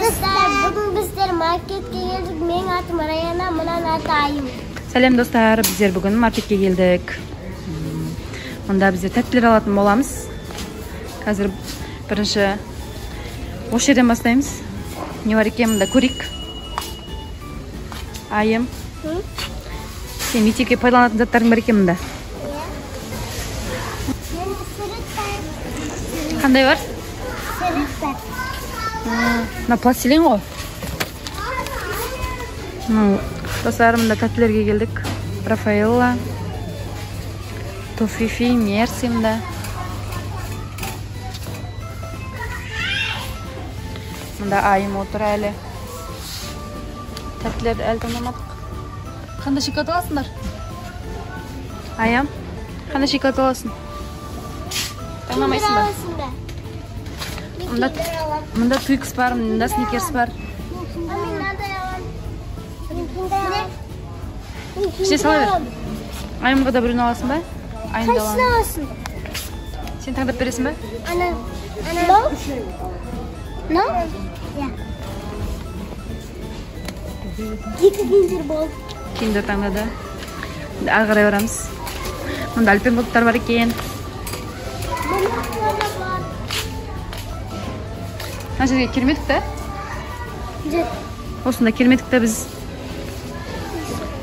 Достар, бүгін біздер маркетке келдік. Менің атым Раяна, мынаның аты Айым. Сәлем достар, біздер бүгін маркетке келдік. Мұнда біздер тәттілер алатын боламыз. Қазір бірінші осы жерден бастаймыз. Не бар екен мұнда көрейік. Айым, сен мектепке пайдаланатын заттарың бар екен мұнда. Қандай бар? Сурет бар. Мына пластилин ғой. Достар, мында тәттілерге келдік. Рафаэлла, Тофифи, Мерси мында. Мында Айым отыр әлі. Тәттілерді әлі таңдамадық. Қандай шоколад аласыңдар? Айым, қандай шоколад аласың? Таңдамайсың ба? Мында Твикс бар, мында Сникерс бар. Ішіне сала бер. Айымға да біреуін аласың ба? Айымды Қайсысын аламын. Аласың? Сен таңдап бересің ба? Ана, ана. Мынау? Иә. Екі киндер болды. Киндер таңдады. Енді ары қарай барамыз. Мында альпен бар екен. Мына бар. Мына жерге келмедік та? Жоқ. Осында келмедік та біз.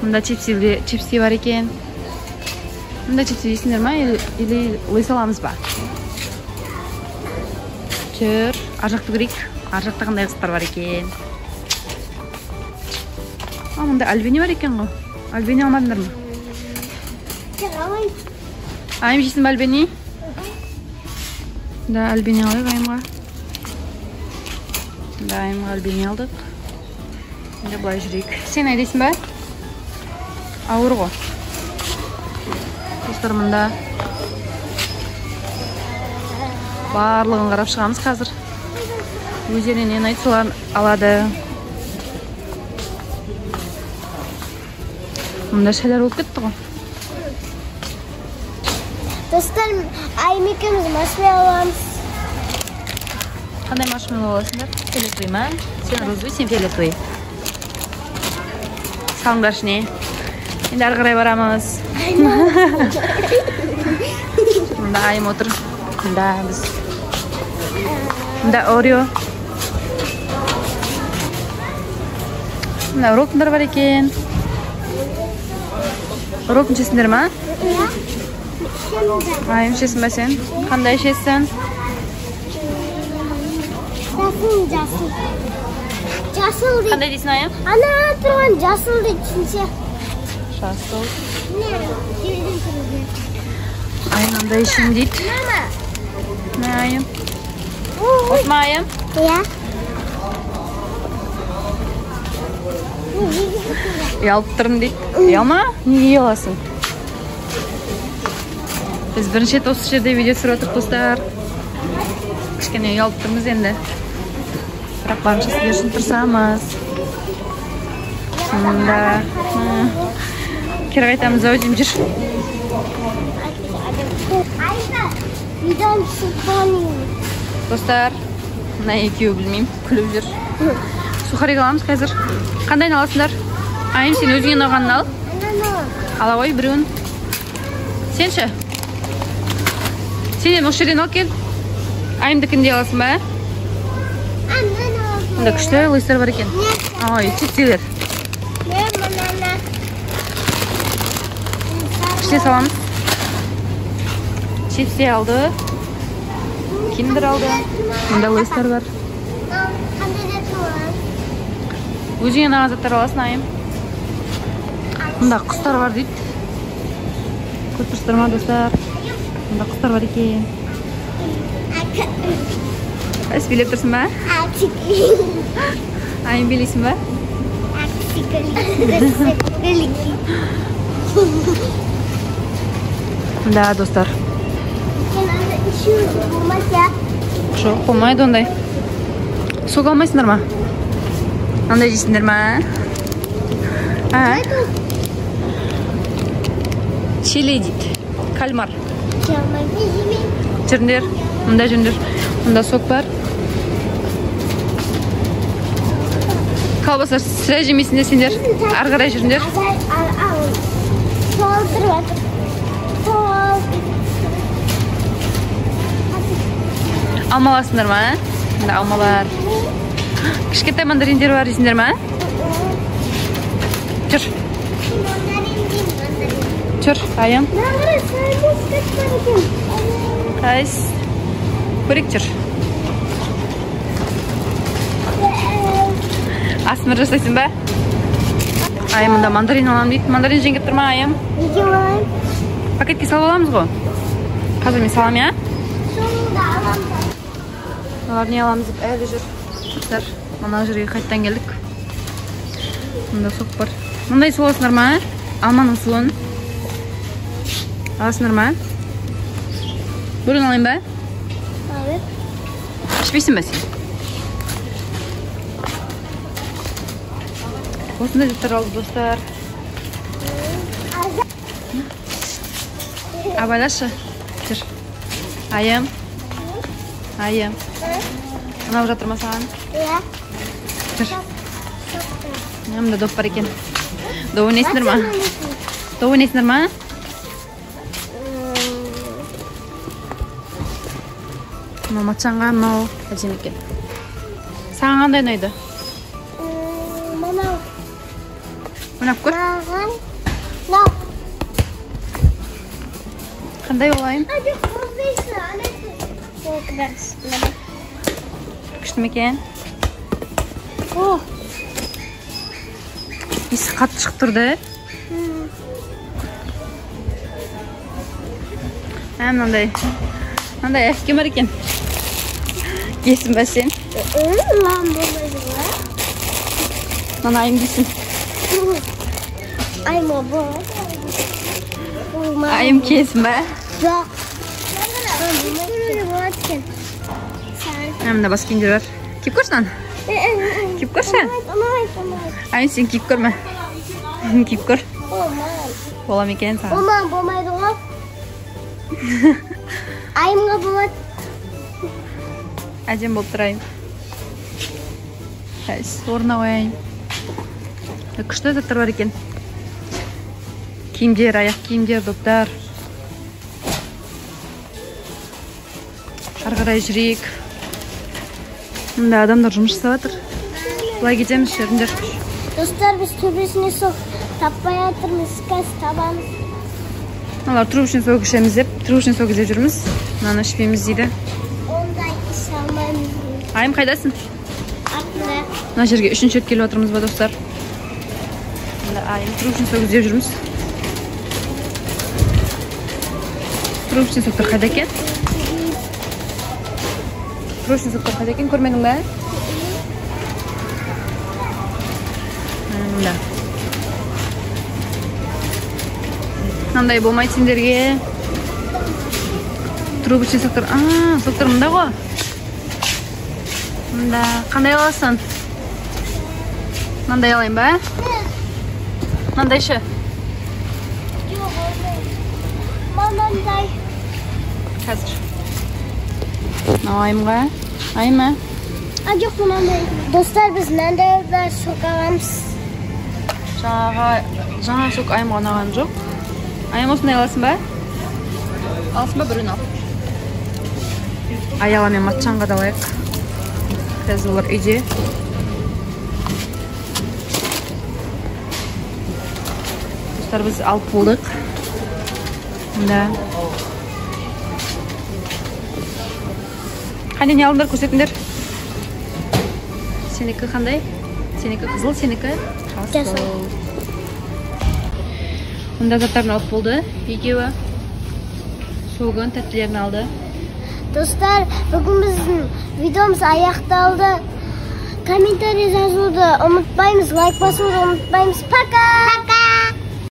Мында чипси бар екен. Мында чипси жейсіңдер ма? Или Лейс аламыз ба? Жүр, ар жақты көрейік. Ар жақта қандай қызықтар бар екен? А, мында альбени бар екен ғой. Альбени алмадыңдар ма? Жоқ, алмаймын. Айым, жейсің ба альбени? Да, альбени алайық Айымға. Да, Айымға альбени алдық. Енді былай жүрейік. Сен айдайсың ба? Ауыр ғой. Достар, мында барлығын қарап шығамыз қазір. Өздеріне нені ұнайды, соларын алады. Мында шайлар болып кетті ғой. Достар, Айым екеуміз маршмеллоу аламыз. Қандай маршмеллоу аласыңдар? Фиолетовый ма? Сен розовый, сен фиолетовый. Салыңдар ішіне. Енді ары қарай барамыз. Мында Айым отыр. Мында біз. Мында Орео. Мында роллтондар бар екен. Роллтон ішесіңдер ма? Иә. Айым, ішесің ба сен? Қандай ішесің? Жасыл, жасыл. Жасыл дейді. Қандай дейсің, Айым? Ана тұрған жасыл дейді сияқты. Жасыл. Не, жерден тұрған. Айым мынандай ішемін дейді. Мама. Мә, Айым. Осы ма, Айым? Иә. Ұялып тұрмын дейді. Ұялма? Неге ұяласың? Біз бірінші рет осы жерде видео түсіріп отырмыз, достар. Кішкене ұялып тұрмыз енді. Бірақ барынша сіздер үшін тырысамыз. Мында. Кері қайтамыз ау деймін, жүр. Айда, видеоны түсіріп болғаннан. Достар, мына екеуі білмеймін, күліп жүр. Сухарик аламыз қазір. Қандайын аласыңдар? Айым, сен өзіңе ұнағанын ал. Ананы аламын. Ала ғой біреуін. Сен ше? Сен енді осы жерден ал кел. Айымдікін де аласың ба? Ананы аламын. Мында күшті лейстер бар екен. Ой, чипсилер. Мен мынаны. Ішіне саламыз. Чипси алды. Киндер алды. Мында лейстер бар. Қандай зат аламын? Өзіңе ұнаған заттар аласың, Айым. Мында құстар бар дейді. Көріп тұрсыздар ма, достар? Мында құстар бар екен. Әс билеп тұрсың ба? Айым, билейсің ба? Да, достар. Жоқ, болмайды ондай. Сок алмайсыңдар ма? Андай жейсіңдер ма? А? Чили дейді. Кальмар. Жүріңдер, мында жүріңдер. Мында сок бар. Колбаса сірә жемейсіңдер сендер. Ары қарай жүріңдер. Алма аласыңдар ма? Мында алмалар. Кішкентай мандариндер бар дейсіңдер ма? Жүр. Жүр, Айым. Қайсы? Көрейік, жүр. Асмыр жасайсың ба? Айым мында мандарин аламын дейді. Мандарин жегің келіп тұр ма, Айым? Неге алайын? Пакетке салып аламыз ғой. Қазір мен саламын, иә? Соңында аламын. Олар не аламыз деп әлі жүр. Достар, мына жерге қайтадан келдік. Мында сок бар. Мындай су аласыңдар ма? Алманың суын. Аласыңдар ма? Бұрын алайын ба? Алып. Ішпейсің ба сен? Осындай заттар алдық, достар. Абайлашы. Жүр. Айым. Айым. Ұнап жатыр ма саған? Иә. Жүр. Мында доп бар екен. Доп ойнайсыңдар ма? Доп ойнайсыңдар ма? Мынау матшанға, мынау әдемі екен. Саған қандай ұнайды? Мынау. Ойнап көр. Маған мынау. Қандай ол, Айым? Күшті ме екен? Иісі қатты шығып тұрды. Мынандай. Мынандай әкем бар екен. Киесің ба сен? Маған болмайды ғой. Мынаны Айым кисін. Айыма болады. Айым киесің ба? Жоқ. Болады екен. Мында бас киімдер бар. Киіп көрші мынаны. Киіп көрші. Ұнайды. Айым, сен киіп көрме. Киіп көр. Болмайды. Бола ма екен саған? Ол маған болмайды ғой. Айымға болады. Әдемі болып тұр, Айым. Орнына қояйын. Күшті заттар бар екен. Киімдер, аяқ киімдер, доптар. Ары қарай жүрейік. Мында адамдар жұмыс жасап жатыр. Былай кетеміз, жүріңдер. Достар, біз төбесіне сок таппай жатырмыз, қазір табамыз. Мыналар трубочный сок ішеміз деп, трубочный сок іздеп жүрміз. Мынаны ішпейміз дейді. Ондай іше алмаймыз. Айым, қайдасың? Артында. Мына жерге үшінші рет келіп жатырмыз ба, достар? Мында Айым трубочный сок іздеп жүрміз. Трубочный соктар қайда екен? Трубочный соктар қайда екен, көрмедің бе? Мында. Мынандай болмайды сендерге. Трубочный соктар. Соктар мында ғой. Мында. Қандай аласың? Мынандай алайын ба? Мынандай ше? Жоқ, мынандай. Қазір. Мынау Айымға. Айым, ә? Жоқ, мынандай. Достар, біз мынандай сок аламыз. Жаңа сок Айымға ұнаған жоқ. Айым, осындай аласың ба? Аласың ба, біреуін ал. Аяла мен матшанға да алайық. Қазір олар үйде. Достар, біз алып болдық. Мында. Қане, не алдыңдар, көрсетіңдер. Сенікі қандай? Сенікі қызыл, сенікі жасыл. Мында заттарын алып болды екеуі. Согын, тәттілерін алды. Достар, бүгін біздің видеомыз аяқталды. Комментарий жазуды ұмытпаймыз, лайк басуды ұмытпаймыз. Пока! Пока!